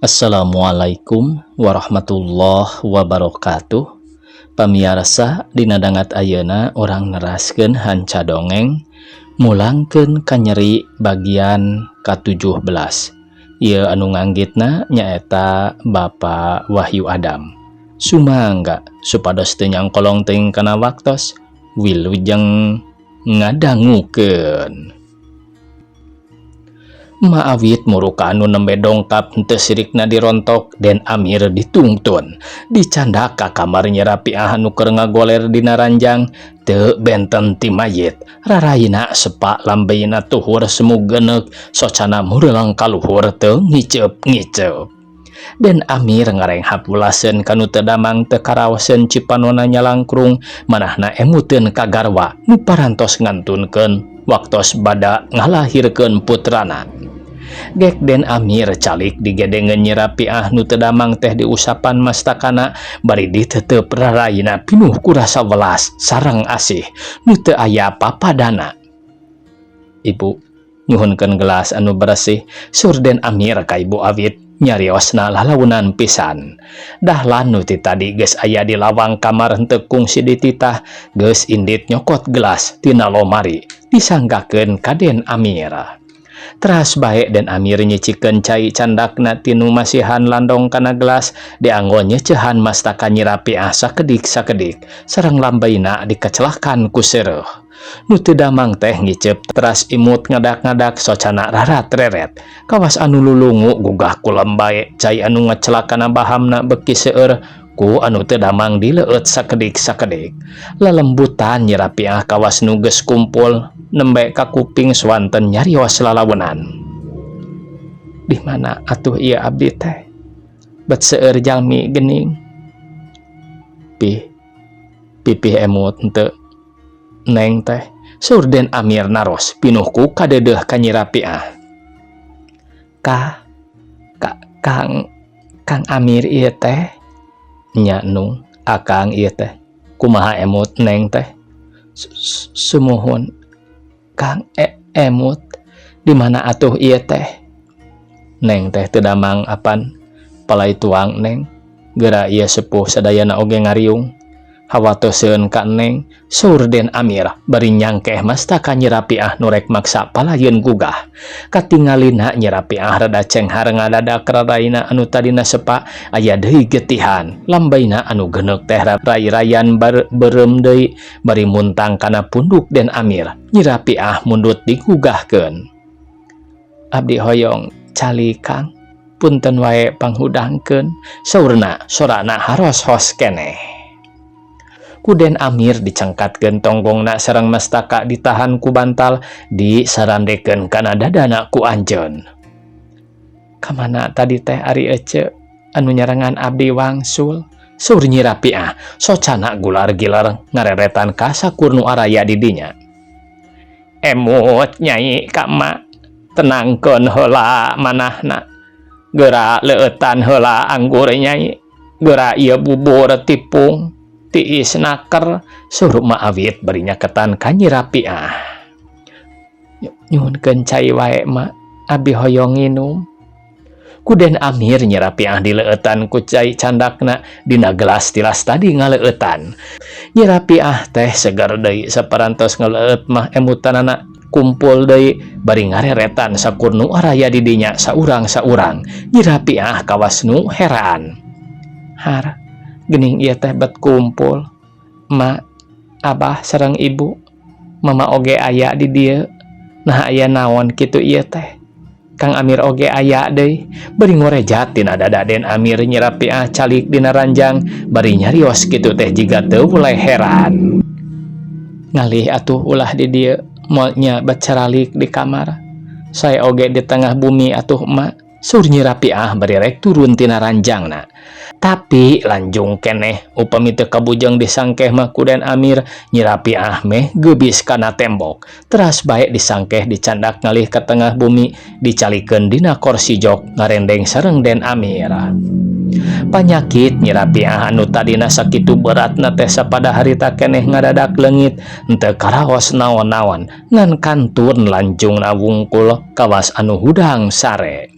Assalamualaikum warahmatullahi wabarakatuh. Pamiarsa, dina dangat ayeuna urang neraskeun hanca dongeng Mulangkeun Kanyeri bagian ka-17. Ieu anu nganggitna nyaeta Bapak Wahyu Adam. Sumangga supados teu nyangkolong teuing kana waktos, wilujeng ngadangukeun. Maawit muruka anu nembe dongkap henteu sirikna dirontok Den Amir ditungtun dicandak ka kamar Nyi Rapiah anu keur ngagoler dina ranjang teu benten ti mayit. Raraina sepa, lambeina tuhur semu geuneuk, socana mureulang kaluhur teu ngiceup-ngiceup. Den Amir ngarenghap welaseun ka nu teu damang, teu karaoseun cipanona nyalangkrung, manahna emuteun ka garwa nu parantos ngantunkeun waktos bada ngalahirkeun putrana. Gek Den Amir calik digedengeun Nyi Rapiah nu teu damang teh diusapan mastakana bari ditetep, raraina pinuh ku rasa welas sareng asih nu teu aya papadana. "Ibu, nyuhunkeun gelas anu beresih," saur Den Amir ka Ibu Awit, nyariosna lalaunan pisan. Dahlan nu ti tadi geus aya di lawang kamar henteu kungsi dititah geus indit nyokot gelas tina lomari, disanggakeun ka Den Amir. Teras bae Den Amir nyicikeun cai candakna tinu masihan landong kana gelas, dianggo nyeceuhan mastaka Nyi Rapiah sakedik-sakedik sareng lambeina dikecelakan ku seureuh. Nu teu damang teh ngiceup teras imut ngadak-ngadak, socana rarat-reret kawas anu lulungu gugah kulem bae. Cai anu ngacelak kana bahamna beuki seueur, ku anu teu damang dileueut sakedik-sakedik. Lelembutan Nyi Rapiah kawas nu geus kumpul, nembe ka kuping swanten nyarios lalaunan, "Di mana atuh ieu abdi teh? Bet seueur jalmi geuning." "Pih, pipih emut henteu Neng teh?" saur Den Amir naros pinuh ku kadeudeuh ka Nyi Rapiah. "Ka, ka Kang Kang Amir ieu teh?" "Nya Nung, Akang ieu teh. Kumaha emut Neng teh?" "Sumuhun Kang, emut di mana atuh ieu teh? Neng teh teu damang apan? Palai tuang, Neng. Geura ieu sepuh sadayana oge ngariung hawatoseun ka Neng," saur Den Amir bari nyangkeh mastaka Nyi Rapiah nu rek maksa palayeun gugah. Katingalina Nyi Rapiah rada cenghar, ngadadak raraina anu tadina sepa aya deui getihan, lambaina anu geuneuk teh ray-rayan beureum deui bari muntang kana punduk Den Amir. Nyi Rapiah mundut digugahkeun. "Abdi hoyong calik, Kang, punten wae panghudangkeun," saurna, sorana haros-hos keneh. Ku Den Amir dicengkatkeun tonggongna sareng mastaka ditahan ku bantal, disarandekeun kana dadana ku anjeun. "Kamana tadi teh ari ece anu nyarengan abdi wangsul?" saur Nyi Rapiah, socana gular-gilar ngareretan ka sakur nu araya di dinya. "Emut Nyai ka emak, tenangkeun heula manahna. Geura leueutan heula anggur, Nyai. Geura ieu bubur tipung tiis naker," saur Mak Awit bari nyaketan ka Nyi Rapiah. "Nyuhunkeun cai wae, Mak, abi hoyong nginum." Ku Den Amir Nyi Rapiah dileueutan ku cai candakna dina gelas tilas tadi ngaleueutan. Nyi Rapiah teh segar deui saparantos ngaleueut mah, emutanana kumpul deui bari ngareretan sakur nu araya di dinya saurang-saurang. Nyi Rapiah kawas nu heran. "Har, geuning ieu teh bet kumpul. Mak, Abah sareng Ibu, Mama oge aya di dieu. Nah, aya naon kitu ieu teh? Kang Amir oge aya deui." Bari ngorejat tina dada Den Amir, Nyi Rapiah calik dina ranjang bari nyarios kitu teh jiga teu mulai heran. "Ngalih atuh ulah di dieu, moal nya bet caralik di kamar. Saya oge di tengah bumi atuh, Emak," saur Nyi Rapiah bari rek turun tina ranjangna. Tapi lanjung keneh upami teu kabujeng disangkeh mah ku Den Amir, Nyi Rapiah meh geubis kana tembok. Teras bae disangkeh, dicandak ngalih ka tengah bumi, dicalikeun dina korsi jok ngarendeng sareng Den Amir. Panyakit Nyi Rapiah anu tadina sakitu beratna teh sapada harita keneh ngadadak leungit, henteu karaos naon-naon ngan kantun lanjungna wungkul kawas anu hudang sare.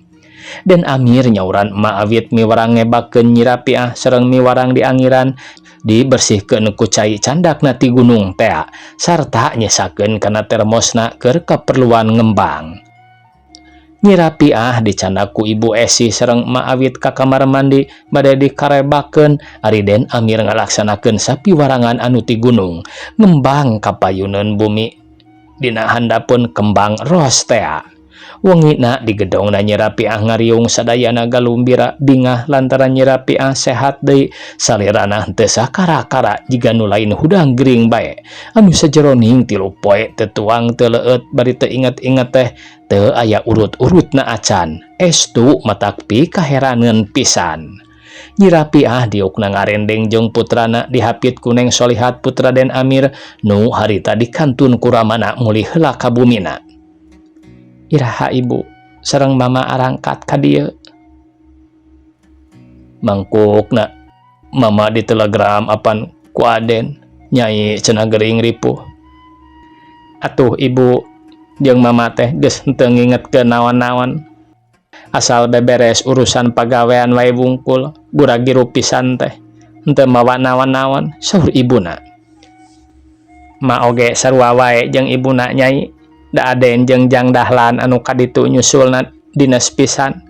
Den Amir nyauran Emak Awit miwarang ngebakeun Nyi Rapiah sareng miwarang diangiran dibersihkeun ku cai candakna ti gunung tea sarta nyesakeun kana termosna keur kaperluan ngembang. Nyi Rapiah dicandak ku Ibu Esi sareng Emak Awit ka kamar mandi bade dikarebakeun ari Den Amir ngalaksanakeun sapiwarangan anu ti gunung ngembang kapayuneun bumi dina handapeun kembang ros tea. Wengina di gedongna Nyi Rapiah ngariung sadayana galumbira bingah lantaran Nyi Rapiah sehat deui salirana henteu sakara-kara jiga nu lain hudang gering bae anu sajeroning 3 poe teu tuang teu leueut bari teu inget-inget teh teu aya urut-urutna acan estu matak pikaheraneun pisan. Nyi Rapiah diukna ngarendeng jeung putrana dihapit ku Neng Solihat putra Den Amir nu harita dikantun ku ramana mulih heula ka bumina. Iraha ibu sareng mama arangkat ka dieu. Mangkukna mama di telegram apan ku Aden nyai cenah gering ripuh. Atuh ibu jeung mama teh geus henteu ngingetkeun naon-naon. Asal beberes urusan pagawean wae wungkul gura-giru pisan teh henteu mawa naon-naon saur ibuna. Ma oge sarua wae jeung ibuna nyai. Da Aden jeung Jang Dahlan anu kaditu nyusulna dinas pisan.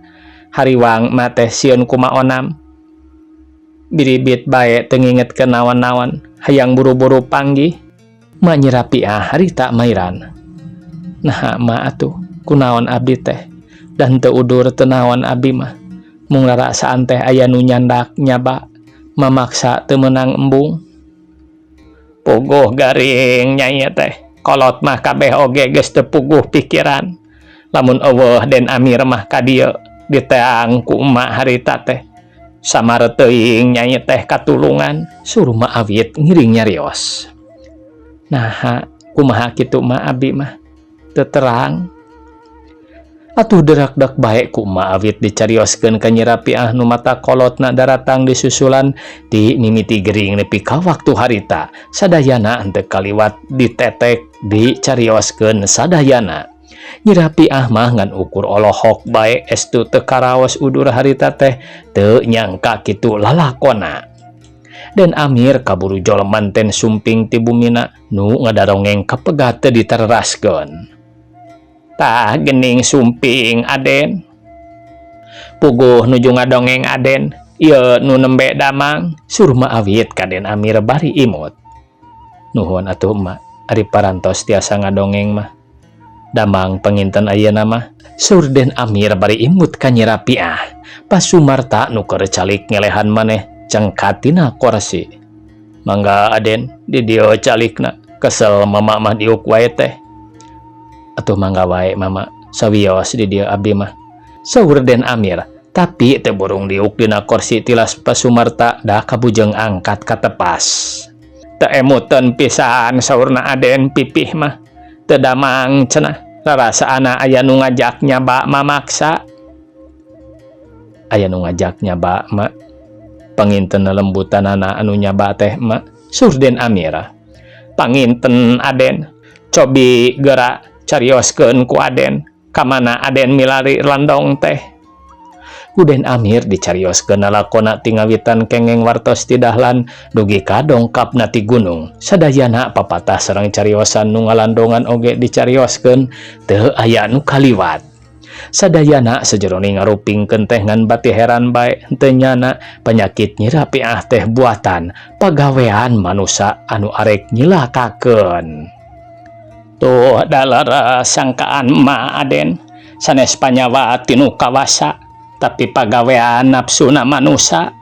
Hariwang ma teh sieun kuma onam. Biribit bae teu ngingetkeun naon-naon hayang buru-buru panggih. Ma Nyi Rapiah harita mairan. Naha ma atuh kunaon abdi teh dan teu udur teu naon abdi mah. Mung rarasaan teh aya nu nyandak nyaba mamaksa teu meunang embung. Puguh garing nyai teh. Kolot mah kabeh oge geus teu puguh pikiran. Lamun eueuh Den Amir mah ka dieu diteang ku emak harita teh. Samar teuing nyai teh katulungan suruh Ma Awit ngiring nyarios. Naha kumaha kitu ma abi mah teu terang. Atuh derak-dek bae ku Ma Awit dicarioskeun ka Nyi Rapiah nu mata kolotna daratang disusulan ti mimiti gering nepi ka waktu harita sadayana henteu kaliwat ditetek dicarioskeun sadayana. Nyi Rapiah mah ngan ukur olohok bae estu teu karaos udur harita teh teu nyangka kitu lalakona. Den Amir kaburu jol manten sumping ti bumina nu ngadarongeng kapegat teu diteraskeun. Tah gening sumping Aden. Puguh nuju ngadongeng Aden, ieu nu nembe damang suruh Ma Awit ka Den Amir bari imut. Nuhun atuh emak, ari parantos tiasa ngadongeng mah. Damang panginten ayeuna mah, saur Den Amir bari imut ka Nyi Rapiah. Pas Sumarta nu keur calik ngelehan maneh cengkat tina korsi. Mangga Aden di dieu calikna, kesel mama mah diuk wae teh. Atuh mangga wae mama, sawios di dieu abdi mah. Saur Den Amir, tapi teu burung diuk dina korsi tilas Pak Sumarta da kabujeng angkat katepas. Teu emuteun pisan saurna Aden pipih mah. Teu damang cenah, rarasaana aya nu ngajak nyaba mamaksa. Aya nu ngajak nyaba ma. Panginten lembutanana anu nyaba teh ma, saur Den Amir. Panginten Aden, cobi geura carioskeun ku Aden, kamana Aden milari landong teh. Ku Den Amir dicarioskeun lalakona ti ngawitan kengeng wartos ti Dahlan dugi ka dongkapna ti gunung. Sadayana papatah sareng cariosan nu ngalandongan oge dicarioskeun teu aya nu kaliwat. Sadayana sajeroning ngarupingkeun teh ngan bati heran bae henteu nyana penyakit Nyi Rapiah teh buatan pagawean manusa anu arek nyilakakeun. Tuh dalara sangkaan ma Aden sanes panyawa tinu kawasa tapi pagawean nafsuna manusa.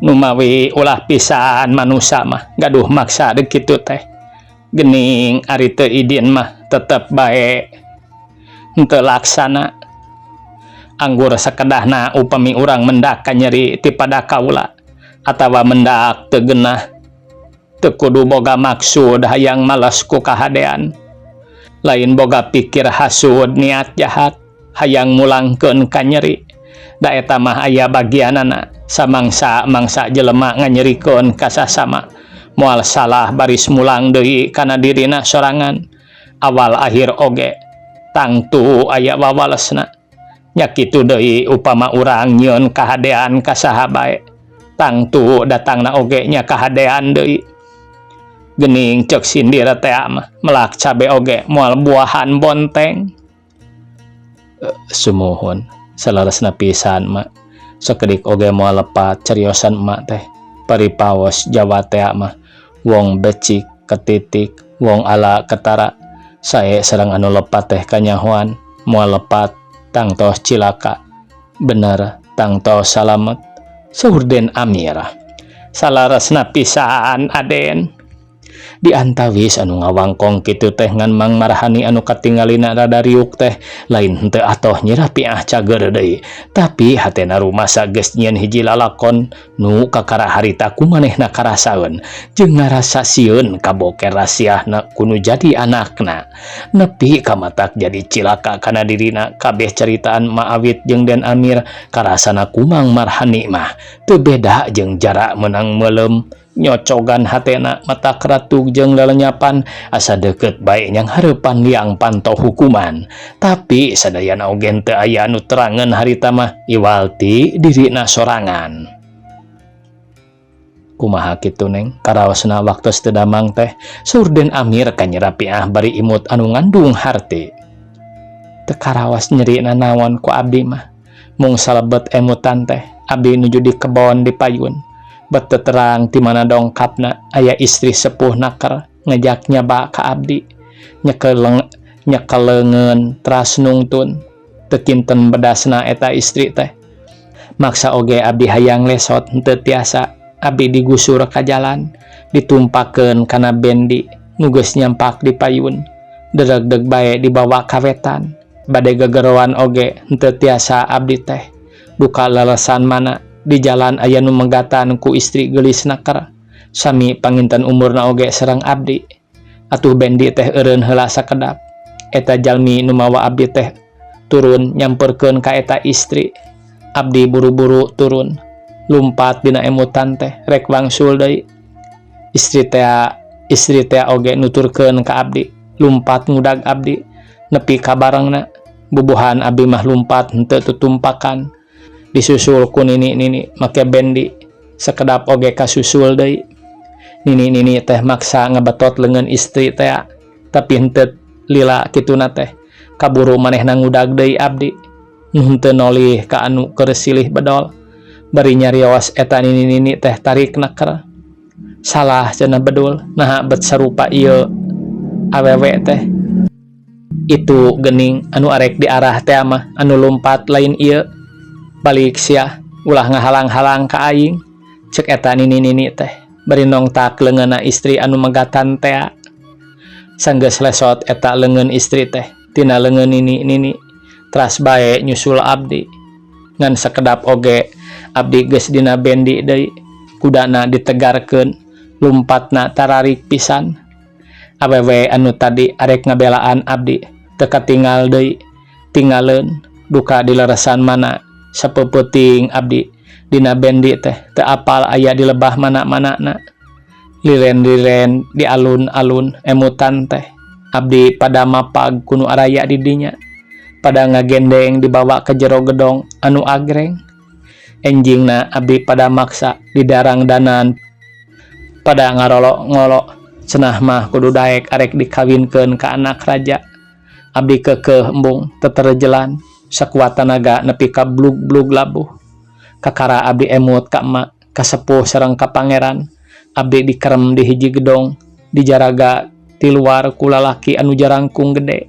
Numawi ulah pisan manusa mah gaduh maksa deuk kitu teh. Gening ari teu idin mah tetep bae henteu laksana. Anggur sakedahna upami urang mendak kanyeri ti pada kaula atawa mendak teu genah teu kudu boga maksud hayang males ku kahadean. Lain boga pikir hasud niat jahat hayang mulangkeun kanyeri. Da eta mah aya bagianana samangsa mangsa jelema nganyerikeun ka sasama. Moal salah baris mulang deui kana dirina sorangan. Awal akhir oge tangtu aya wawalesna. Nya kitu deui upama urang nyieun kahadean ka saha bae, tangtu datangna oge nya kahadean deui. Geuning ceuk sindir tea mah, melak cabe oge moal buahan bonteng. Sumuhun, saleresna pisan mak. Sakedik oge moal lepat cariosan emak teh. Paripaos Jawa tea mah, wong becik ketitik, wong ala ketara. Sae sareng anu lepat teh kanyahoan, moal lepat tangtos cilaka. Bener tangtos salamet. Saur Den Amir. Salaresna pisan Aden. Di antawis anu ngawangkong kitu teh ngan Mang Marhani anu katingalina rada riuk teh lain henteu atoh Nyi Rapiah cager deui, tapi hatena rumasa geus nyieun hiji lalakon nu kakara harita ku manehna karasaeun jeung ngarasa sieun kaboker rasiahna ku nu jadi anakna nepi ka matak jadi cilaka kana dirina. Kabeh caritaan Ma Awit jeung Den Amir karasana ku Mang Marhani mah teu beda jeung jarak meunang meuleum nyocogan hatena matak ratug jeung lelenyapan asa deukeut bae nyanghareupan liang panto hukuman, tapi sadayana oge teu aya anu terangeun harita mah iwal ti dirina sorangan. Kumaha kitu, Neng, karaosna waktos teu damang teh? Saur Den Amir ka Nyi Rapiah bari imut anu ngandung harti. Teu karaos nyeri nanaon ku abdi mah, mung salebet emutan teh abdi nuju di kebon di payun. Bet teu terang ti mana dongkapna aya istri sepuh naker ngejak nyaba ka abdi, nyekel leungeun teras nungtun. Teu kinten bedasna eta istri teh, maksa oge abdi hayang lesot henteu tiasa. Abdi digusur ka jalan, ditumpakeun kana bendi nu geus nyampak di payun, deregdeg bae dibawa ka wetan. Bade gegeroan oge henteu tiasa abdi teh, duka lelesan mana di jalan aya nu megatan ku istri geulis naker sami panginten umurna oge sareng abdi. Atuh bendi teh eureun heula sakedap. Eta jalmi nu mawa abdi teh turun nyamperkeun ka eta istri. Abdi buru-buru turun, lumpat dina emutan teh rek wangsul deui. Istri teh oge nuturkeun ka abdi, lumpat ngudag abdi nepi ka barengna. Bubuhan abdi mah lumpat henteu tutumpakan, disusul ku nini-nini make bendi. Sakedap oge kasusul deui. Nini-nini teh maksa ngebetot leungeun istri teh, tapi henteu lila kituna teh, kaburu manehna ngudag deui abdi. Nu henteu nolih ka anu keur silih bedol. Bari nyarios eta nini-nini teh tarik naker, "Salah," cenah, "bedul naha bet sarupa ieu awewe teh? Itu geuning anu arek diarah teh mah anu lumpat lain ieu. Balik sia, ulah ngahalang-halang ka aing," cek eta nini-nini teh bari nongtak leungeunna istri anu megatan tea. Sanggeus lesot eta leungeun istri teh tina leungeun nini-nini, teras bae nyusul abdi. Ngan sakedap oge abdi geus dina bendi deui, kudana ditegarkeun, lumpatna tararik pisan. Awewe anu tadi arek ngabelaan abdi teu katingal deui, tinggaleun duka dileresan mana. Sapeupeting abdi dina bendi teh teu apal aya di lebah mana-manana. Liren-liren di alun-alun emutan teh abdi pada mapag ku nu araya di dinya, pada ngagendeng dibawa ke jero gedong anu agreng. Enjingna abdi pada maksa didarangdanan, pada ngarolok-ngolok, cenah mah kudu daek arek dikawinkeun ka anak raja. Abdi keukeuh embung teterjelan sakuat tanaga nepi ka blug-blug labuh. Kakara abdi emut ka emak, ka sepuh sareng ka pangeran. Abdi dikerem di hiji gedong, dijaraga ti luar ku lalaki anu jarangkung gede.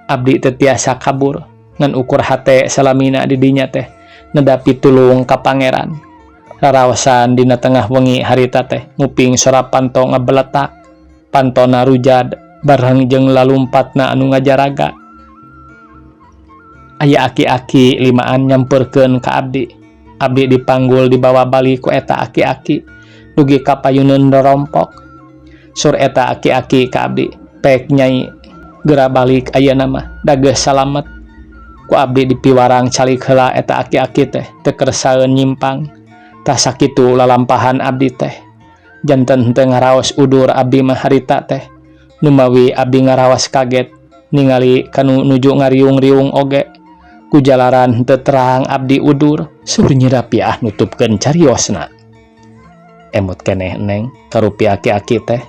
Abdi teu tiasa kabur, ngan ukur hate salamina di dinya teh neda pitulung ka pangeran. Raraosan dina tengah wengi harita teh nguping sora panto ngabeletak, pantona rujad bareng jeung lalumpatna anu ngajaraga. Aya aki-aki limaan nyamperkeun ka abdi. Abdi dipanggul, dibawa balik ku eta aki-aki dugi ka payuneun rorompok. Sur eta aki-aki ka abdi, "Pek, Nyai, geura balik ayeuna mah, da geus salamet." Ku abdi dipiwarang calik heula. Eta aki-aki teh teu kersaeun nyimpang. Tah, sakitu lalampahan abdi teh. Janten henteu ngaraos udur abdi mah harita teh. Numawi abdi ngaraos kaget ningali kanu nuju ngariung-riung oge. Ku jalaran henteu terang abdi udur, saur Nyi Rapiah nutupkeun cariosna. Emut keneh Neng karupi aki-aki teh.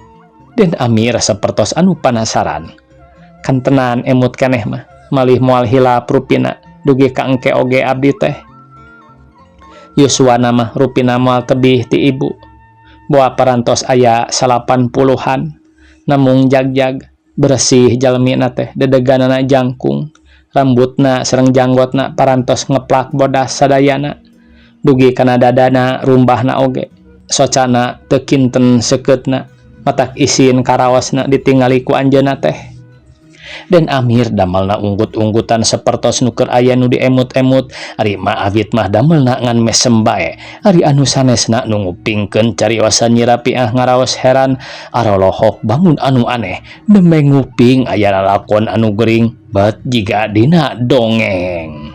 Den Amir sapertos anu panasaran. Kantenan emut keneh mah, malih moal hilap rupina dugi ka engke oge abdi teh. Yuswana mah rupina moal tebih ti ibu. Boa parantos aya 90-an. Namung jagjag beresih jalmina teh, dedeganana jangkung. Rambutna sareng janggotna parantos ngeplak bodas sadayana. Dugi kana dadana rumbahna oge. Socana teu kinten seukeutna, matak isin karaosna ditingali ku anjeunna teh. Den Amir damelna unggut-unggutan sapertos nu keur aya nu diemut-emut, ari Ma Awit mah damelna ngan mesem bae. Ari anu sanesna nu ngupingkeun cariosan Nyi Rapiah ngaraos heran, arolohok bangun anu aneh, nembe nguping aya lalakon anu gering bet jiga dina dongeng.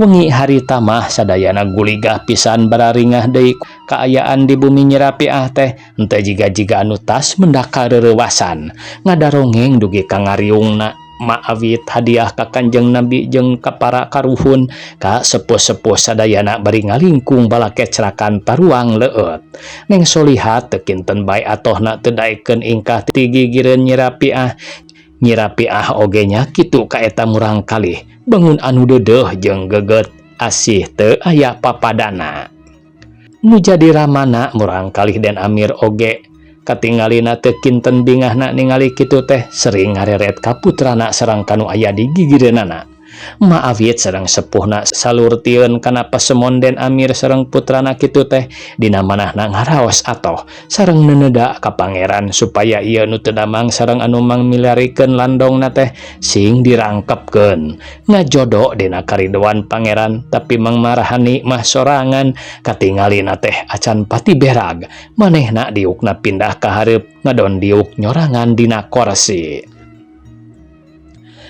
Wengi harita mah sadayana guligah pisan bararingah deui kaayaan di bumi Nyi Rapiah teh, henteu jiga-jiga anu tas mendak kareurewasan. Ngadarongeng dugi ka ngariungna Ma Awit hadiah ka Kanjeng Nabi jeung ka para karuhun ka sepuh-sepuh sadayana bari ngalingkung balakecrakan taruang leueut. Neng Soliha teu kinten bae atohna teu daekeun ingkah ti gigireun Nyi Rapiah. Nyi Rapiah oge nya kitu ka eta murang kalih, bangun anu deudeuh jeung geget asih teu aya papadana. Nu jadi ramana murang kalih Den Amir oge katingalina teu kinten bingahna ningali kitu teh, sering ngareret ka putrana sareng kanu aya di gigireunana. Ma Awit sareng sepuhna salurtieun kana pasemon Den Amir sareng putrana kitu teh, dina manahna ngaraos atoh sareng neuneuda ka pangeran supaya ieu nu teu damang sareng anu mangmilarikeun landongna teh sing dirangkepkeun. Ngajodo dina karidoan pangeran, tapi Mang Marhani mah sorangan katingalina teh acan pati berag, manehna diukna pindah ka hareup ngadon diuk nyorangan dina korsi.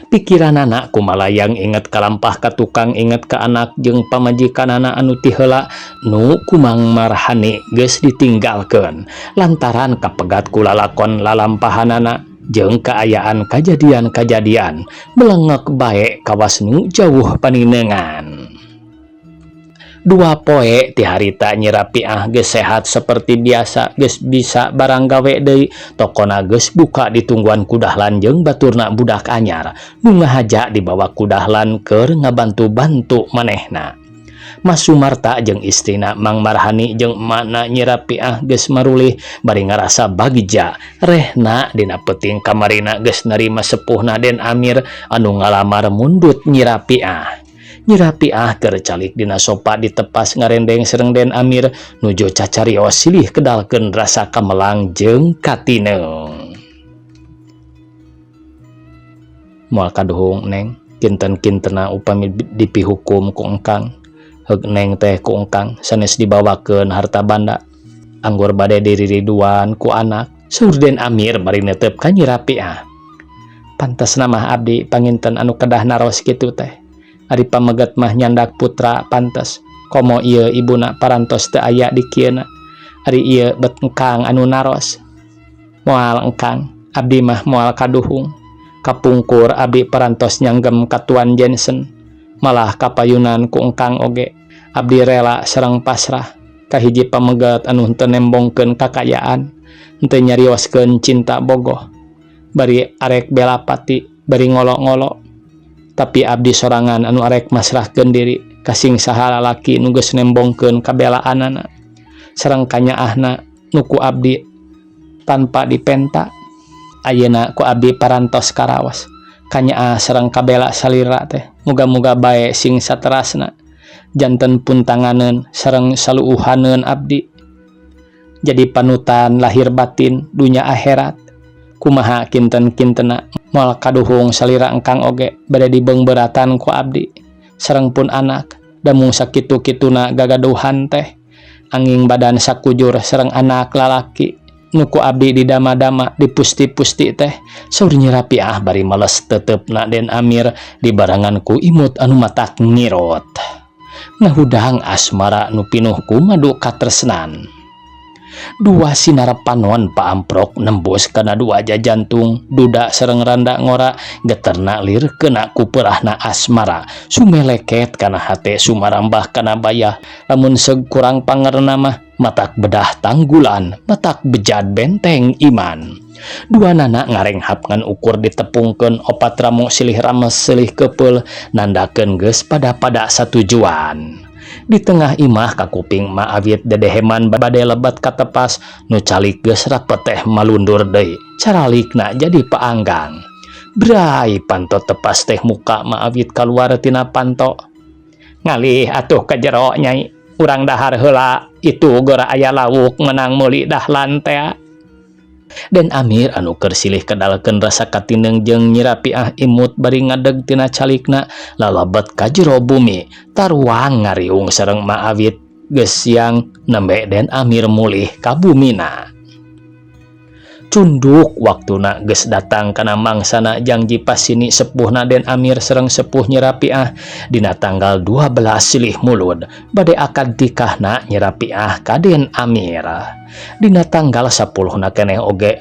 Pikiranana kumalayang inget kalampah ka tukang, inget ka anak jeung pamajikanana anu ti heula nu ku Mang Marhani geus ditinggalkeun lantaran kapegat ku lalakon lalampahanana jeung kaayaan kajadian-kajadian melengek bae kawas nu jauh paninengan. Dua poe ti harita Nyi Rapiah geus sehat seperti biasa, geus bisa barang gawe deui, tokona geus buka ditungguan ku Dahlan jeung baturna budak anyar nu ngahaja dibawa ku Dahlan keur ngabantu-bantu manehna. Mas Sumarta jeung istrina Mang Marhani jeung emakna Nyi Rapiah geus marulih bari ngarasa bagja rehna dina peuting kamarina geus narima sepuhna Den Amir anu ngalamar mundut Nyi Rapiah. Nyi Rapiah keur calik dina sopa ditepas ngarendeng sareng Den Amir nuju cacarios silih kedalkeun rasa kamelang jeung katineung. Moal kaduhung Neng, kinten-kintena upami dipihukum ku engkang. Heug Neng teh ku engkang sanes dibawakeun harta banda. Anggur bade diririduan ku anak, saur Den Amir bari netep ka Nyi Rapiah. Pantasna mah abdi panginten anu kedah naros kitu teh. Ari pameget mah nyandak putra pantes, komo ieu ibuna parantos teu aya di kieuna. Ari ieu bet engkang anu naros. Moal engkang, abdi mah moal kaduhung. Kapungkur abdi parantos nyanggem ka Tuan Jensen, malah kapayunan ku engkang oge. Abdi rela sareng pasrah ka hiji pameget anu henteu nembongkeun kakayaan, henteu nyarioskeun cinta bogoh. Bari arek belapati, bari ngolo-ngolo. Tapi abdi sorangan anu arek masrahkeun diri kasing saha lalaki nu geus nembongkeun kabelaanana sareng kanyaahna nu ku abdi tanpa dipenta. Ayeuna ku abdi parantos karaos kanyaah sareng kabela salira teh, muga-muga bae sing saterasna janten puntanganeun sareng saluuhaneun abdi, jadi panutan lahir batin dunya akhirat. Kumaha kinten-kintena moal kaduhung salira engkang oge bade dibeungbeuratan ku abdi sareng pun anak, damung sakitu-kituna gagaduhan teh anging badan sakujur sareng anak lalaki nu ku abdi didama-dama dipusti-pusti teh, saur Nyi Rapiah bari males teutepna Den Amir dibarengan ku imut anu matak ngirot ngahudang asmara nu pinuh ku madu katresnan. Dua sinar panon paamprok nembus kana dua jajantung duda sareng randa ngora, geterna lir kena ku peurahna asmara, sumeleket kana hate, sumarambah kana bayah. Lamun seug kurang pangerna mah matak bedah tanggulan, matak bejad benteng iman. Dua nana ngarenghap ngan ukur ditepungkeun opat ramo, silih rames silih kepeul, nandakeun geus pada-pada satujuan. Di tengah imah kakuping Ma Awit dedeheman bade lebet ka tepas, nu calik geus rapet teh malundur deui, caralikna jadi paanggang. Bray, panto tepas teh muka Ma Awit kaluar tina panto. "Ngalih atuh ka jero, Nyai, urang dahar heula, itu gora aya lauk menang meuli dahlan tea." Den Amir anu keur silih kedalkeun rasa katineng jeung Nyi Rapiah imut bari ngadeg tina calikna, lalebet ka jero bumi, taruang ngariung sareng Ma Awit. Geus siang nembe Den Amir mulih ka bumina. Cunduk waktuna geus datang kana mangsana jangji pasini sepuhna Den Amir sareng sepuh Nyi Rapiah dina tanggal 12 Silih Mulud, bade akad tikahna Nyi Rapiah ka Den Amir. Dina tanggal 10 na keneh oge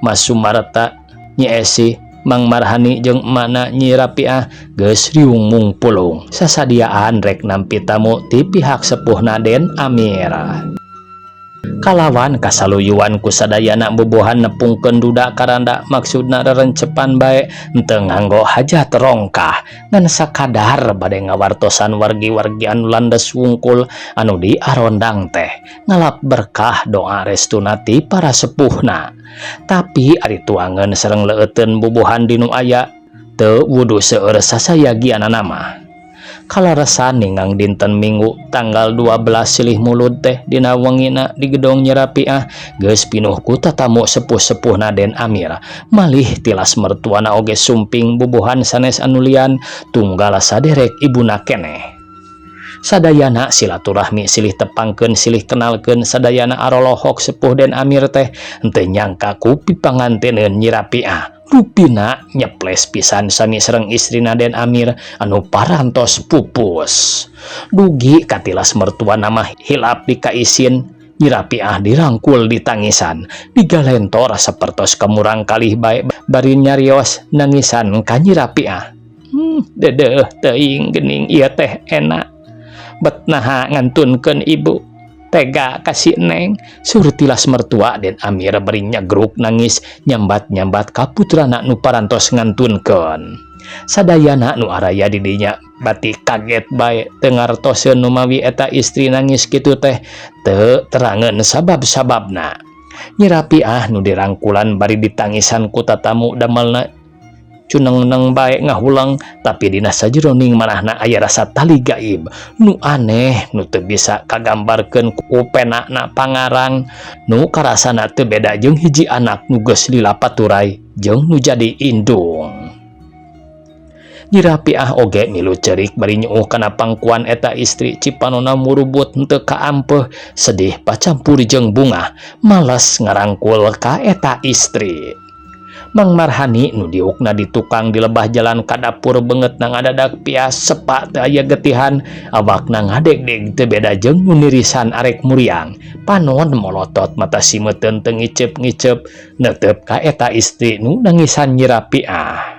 Mas Sumarta, Nyi Esi, Mang Marhani jeung emakna Nyi Rapiah geus riung mungpulung sasadiaan rek nampi tamu ti pihak sepuhna Den Amir. Kalawan kasaluyuan ku sadayana bubuhan nepungkeun duda ka randa, maksudna rerencepan bae, henteu nganggo hajat rongkah, ngan sakadar bade ngawartosan wargi-wargi anu landes wungkul anu di arondang teh ngalap berkah doa restuna ti para sepuhna. Tapi ari tuangeun sareng leueuteun bubuhan dinu aya teu wudu seueur sasayagianana mah. Kalaresan ningang dinten Minggu tanggal 12 Silih Mulud teh dina wengina di gedong Nyi Rapiah geus pinuh ku tatamu sepuh-sepuhna Den Amir. Malih tilas mertuana oge sumping bubuhan sanes anu lian, tunggal saderek ibuna keneh. Sadayana silaturahmi, silih tepangkeun, silih kenalkeun, sadayana arolohok sepuh Den Amir teh henteu nyangka ku pipanganteneun Nyi Rapiah rupina nyeples pisan sami sareng istrina Den Amir anu parantos pupus. Dugi katilas mertuana mah hilap di kaisin. Nyi Rapiah dirangkul, ditangisan, digalentor sapertos ka murangkalih bae bari nyarios nangisan ka Nyi Rapiah, "Dedeh teuing geuning ieu teh enak bet naha ngantunkeun ibu tega ka si Neng," saur tilas mertua Den Amir bari nyagruk nangis, nyambat-nyambat ka putrana nu parantos ngantunkeun. Sadayana nu araya di dinya bati kaget bae, teu ngartoseun numawi eta istri nangis kitu teh teu terangeun sabab-sababna. Nyi Rapiah nu dirangkulan bari ditangisan ku tatamu damelna cunengneng bae ngahulang, tapi dina sajeroning manahna aya rasa tali gaib nu aneh nu teu bisa kagambarkeun ku penana pangarang, nu karasana teu beda jeung hiji anak nu geus lila paturay jeung nu jadi indung. Nyi Rapiah oge milu cerik bari nyuuh kana pangkuan eta istri, cipanona murubut henteu kaampeuh, sedih pacampur jeung bungah, males ngarangkul ka eta istri. Mang Marhani nu diukna di tukang di lebah jalan ka dapur, beungeutna ngadadak pias sepa teu aya getihan, awakna ngadegdeg teu beda jeung nu nirisan arek muriang, panon molotot, mata simeuteun teu ngiceup-ngiceup, neuteup ka eta istri nu nangisan Nyi Rapiah.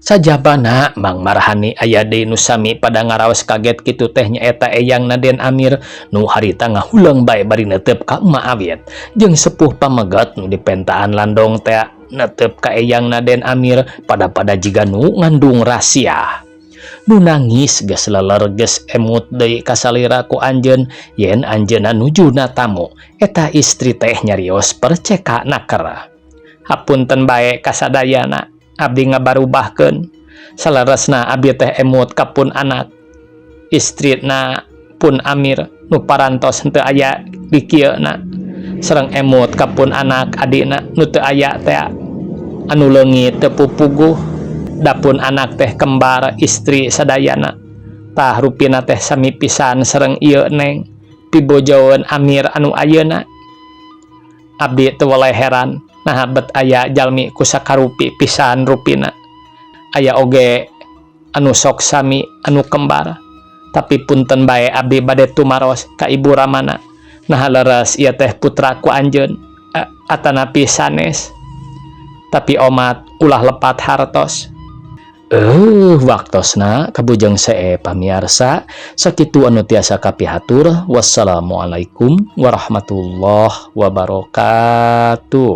Sajabana Mang Marhani aya deui nu sami pada ngaraos kaget kitu teh, nyaeta eyangna Den Amir nu harita ngahuleung bae bari neuteup ka Emak Awit, jeung sepuh pameget nu dipentaan landong tea netep ka eyangna Den Amir, pada-pada jiga nu ngandung rahasia. Nu nangis geus leler, geus emut deui kasalira ku anjeun yen anjeunna nuju natamu eta istri teh nyarios perceka naker, "Hapunten bae kasadayana, abdi ngabarubahkeun. Saleresna abdi teh emut ka pun anak, istrina pun Amir nu parantos henteu aya di kieuna, sareng emut ka pun anak adina nu teu aya teh, anu leungit teu pupuguh, da pun anak teh kembar istri sadayana. Tah, rupina teh sami pisan sareng ieu Neng, pibojoeun Amir anu ayeuna. Abdi teu weleh heran naha bet aya jalmi ku sakarupi pisan rupina, aya oge anu sok sami anu kembar. Tapi punten bae, abdi bade tumaros ka Ibu Ramana. Nah, leres ieu teh putra ku anjeun atanapi sanes? Tapi omat ulah lepat hartos. Waktosna kabujeng see, pamiarsa. Sakitu anu tiasa kapihatur. Wassalamualaikum warahmatullahi wabarakatuh.